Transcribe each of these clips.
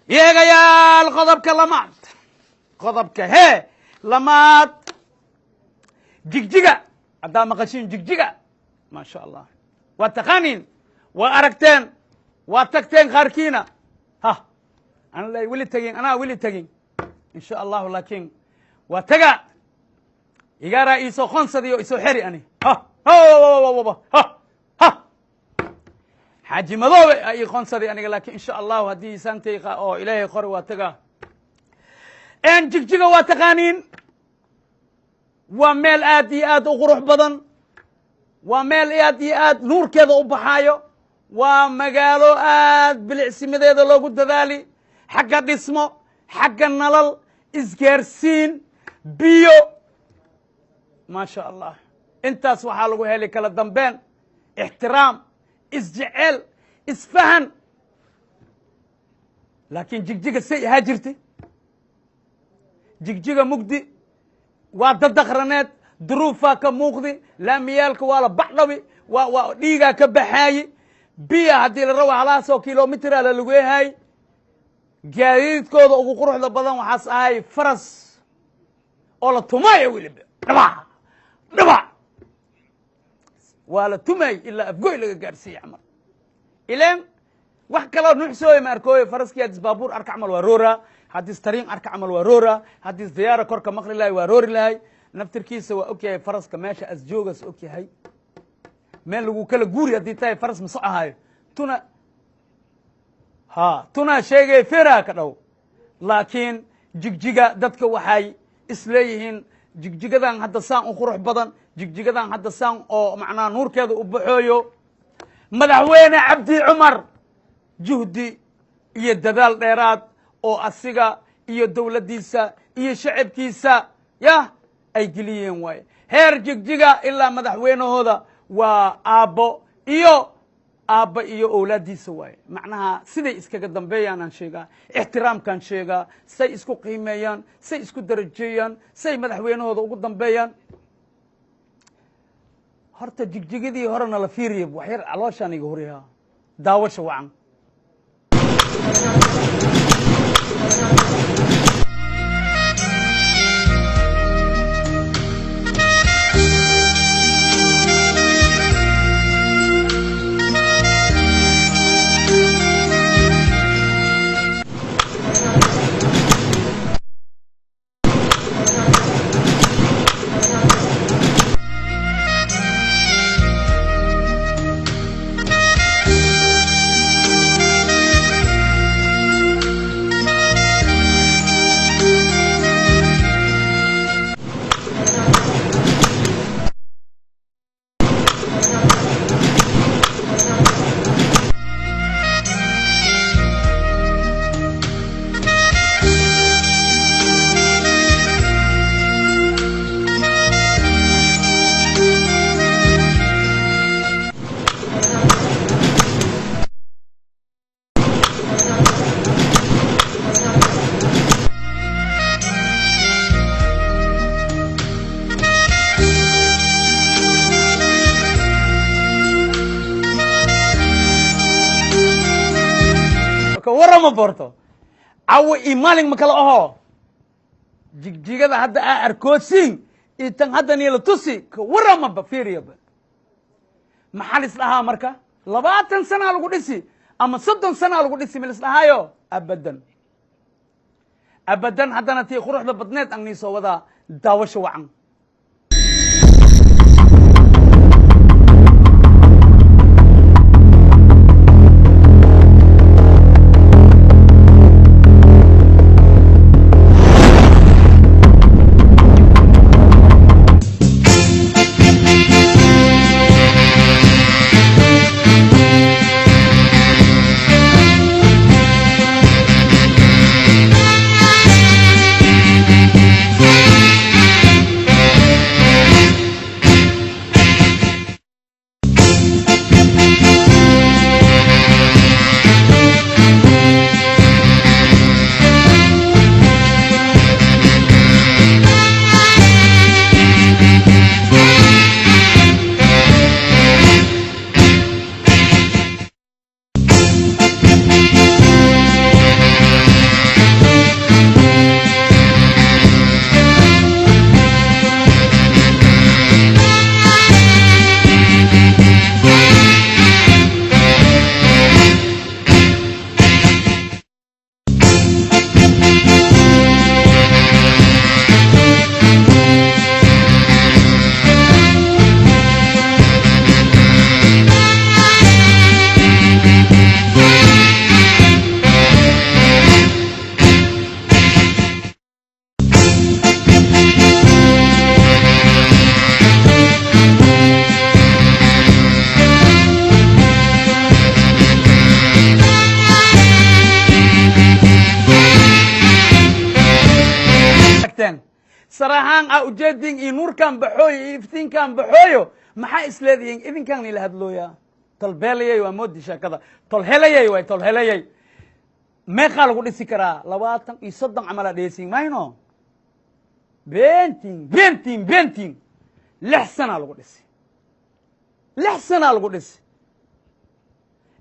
Yeegayaal, qodobka lamaad, qodobka hee lamaad, Jigjiga. Haddaa maqashiin Jigjiga, maasha Allah, waa taqaaniin, waa aragteen, waa tagteen qaarkiina. Ha ana la weli tegin, anaa weli tegin, insha Allahu, laakiin waa taga. Igaaraa iisoo qoonsadiyo isoo xeri ani. Ha ha ha, Xaaji Madoobe a ii qoonsaday aniga, laakiin insha Allahu haddii saantay oo Ilaahay qori, waa taga. Jigjiga waa taqaaniin, waa meel aad iyo aad u qurux badan, waa meel aad iyo aad nuurkeeda u baxaayo, waa magaalo aad bilicsimideeda loogu dadaali, xagga dhismo, xagga nalal, isgaarsiin, biyo, maasha Allah. Intaas waxaa lagu heli kala dambeen, ixtiraam, isjecel, isfahan. Laakiin Jigjiga say ahaa jirtay? Jigjiga mugdi waa dadaqraneed, duruufaa ka muuqdi, laamiyaalka waa la baxdhabi, waa dhiigaa ka baxaayi, biya haddii la rabo halaasoo kilomitraa la lugeehaay. Gaadiidkooda ugu quruxda badan waxaas ahay faras oo la tumaayo, weliba dhabac dhabac waa la tumay ilaa Afgoy laga gaarsiiye camal. Ileen wax kaloo nuuxsooye ma arkooye. Faraskii haddis baabuur arka camal waa roora, haddis tariin arka camal waa roora, haddis diyaara korka maqli lahay waa roori lahay. Naftirkiisa waa og yahay faraska meesha asjoogas og yahay, meel lagu kala guuri haddii tahay faras ma socohayo. Tuna ha tuna sheegay fera ka dhow. Laakiin Jigjiga dadka waxay isleeyihiin, Jigjigadan hadda saan u qurux badan, Jigjigadan hadda saan oo macnaha nuurkeeda u baxooyo, Madaxweyne Cabdi Cumar juhdi iyo dadaal dheeraad oo asiga iyo dowladdiisa iyo shacabkiisa yah ay geliyeen waaye. Heer Jigjiga ilaa madaxweynahooda waa aabbo iyo aabba iyo owlaaddiisa waaye. Macnaha siday iskaga dambeeyaan aan sheegaa, ixtiraamkaan sheegaa, say isku qiimeeyaan, say isku darajeeyaan, say madaxweynahooda ugu dambeeyaan. Horta Jigjigadii horena la fiiriya, waxyar calooshaan iga horiyaa. Daawasha wacan. Ka warrama borto cawo iyo maalin ma kala aho. Jigjigada hadda aa arkoosiin iyo tan hadda niila tusi, ka warramaba, fiiriyaba. Maxaa lis dhahaa marka 20 sanaa lagu dhisi ama 30 sanaa lagu dhisi? Ma lis dhahaayo? Abadan, abadan. Haddana tii quruxda badneed aan nii soo wadaa. Daawasho wacan. Sarahaan a ujeedin iyo nuurkan baxooyo iyo iftiinkan baxooyo, maxaa isleedihiin? Idinkaan ila hadlooyaa. Tolbeelayay waa moodi sheekada, tolhelayay waay, tolhelayay. Meeqaa lagu dhisi karaa? 20 iyo 30 camalaa dheesin mayno. Bentin, bentin, bentin. 6 sanaa lagu dhisi, 6 sanaa lagu dhisi.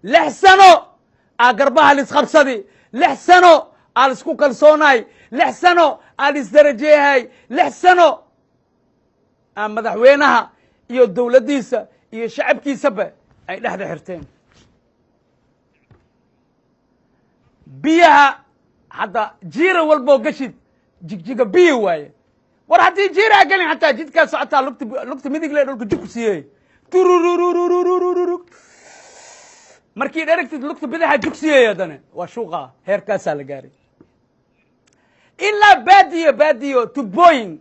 6 sano aa garbaha lisqabsadi, 6 sano aa lisku kalsoonaay, 6 sano aa lisdarajeehay, 6 sano aa madaxweynaha iyo dowladdiisa iyo shacabkiisaba ay dhexda xirteen. Biyaha hadda jiira walboo gashid Jigjiga biyo waaye. War haddii jiiraa gelin xataa jidkaa socotaa, lugta, lugta midig le dhulka jug ku siiyey turururururururug. Markii dheragtid lugta bidaxa jugsiyeey, haddana waa shuuqa. Heerkaasaa la gaaray ilaa baadiyo, baadiyo tubooyin.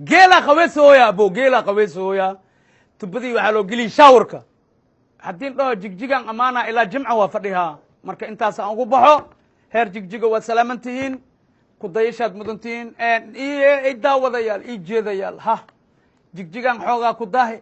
Geelaa qaweysooya abo, geelaa qaweysooya. Tubadii waxaa loo geliyay showerka. Haddii dhaho Jigjigan amaana ilaa Jimca waa fadhihaa. Marka intaas aan ugu baxo, heer Jigjiga waad salaaman tihiin, ku dayashaad mudan tihiin, daawadayaal io jeedayaal. Ha Jigjigan xoogaa ku daahi.